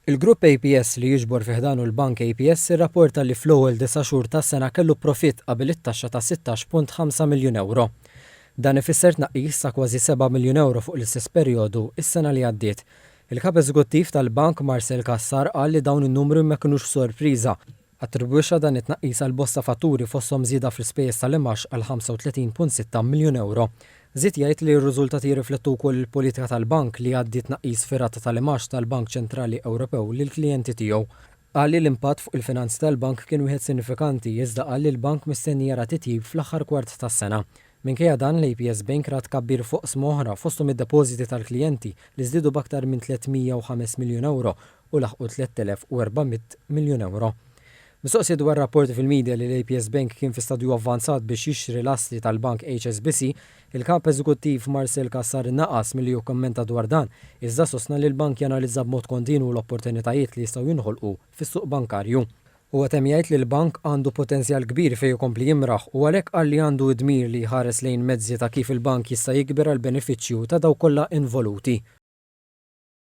Il-Grupp APS li jiġbor fi ħdanu l-Bank APS irrapporta li fl-ewwel disa' xhur tas-sena kellu profitt qabel it-taxxa ta' 16.5 miljun ewro. Dan ifisser tnaqqis ta' kważi 7 miljun ewro fuq l-istess perjodu s-sena li għaddiet. Il-Kap Eżekuttiv tal-Bank Marcel Cassar qal li dawn in-numri ma kinux sorpriża. Attribwixxa dan it-tnaqqis għal bosta fatturi fosthom żieda fl-ispejjeż tal-imgħax għal 35.6 miljun ewro. Żied jgħid li r-riżultati jirriflettu wkoll il-politika tal-bank li jgħaddi tnaqqis fir-rata tal-imgħax tal-Bank Ċentrali Ewropew lill-klijenti tiegħu. Qal li l-impatt fuq il-finanzi tal-bank kien wieħed sinifikanti iżda qal li l-bank mistenni jara titjib fl-aħħar kwart tas-sena. Minkejja dan, l-APS Bank ra tkabbir f'oqsma oħra fosthom id-depożiti tal-klijenti li żdiedu b'aktar minn 305 miljun ewro u laħqu 3,400 miljun ewro. Mistoqsi dwar rapporti fil-media li l-APS Bank kien fi stadju avvanzat biex jixtri l-assi tal-bank HSBC, il-Kap Eżekuttiv Marcel Cassar naqas milli jikkummenta dwar dan, iżda sostna li l-bank janalizza b'mod kontinwu l-opportunitajiet li jistgħu jinħolqu fis-suq bankarju. Huwa temm jgħid li l-bank għandu potenzjal kbir fejn ikompli jimraħ u għalhekk qal li għandu d-dmir li jħares lejn mezzi ta' kif il-bank jista' jikber għall-benefiċċju ta' dawk kollha involuti.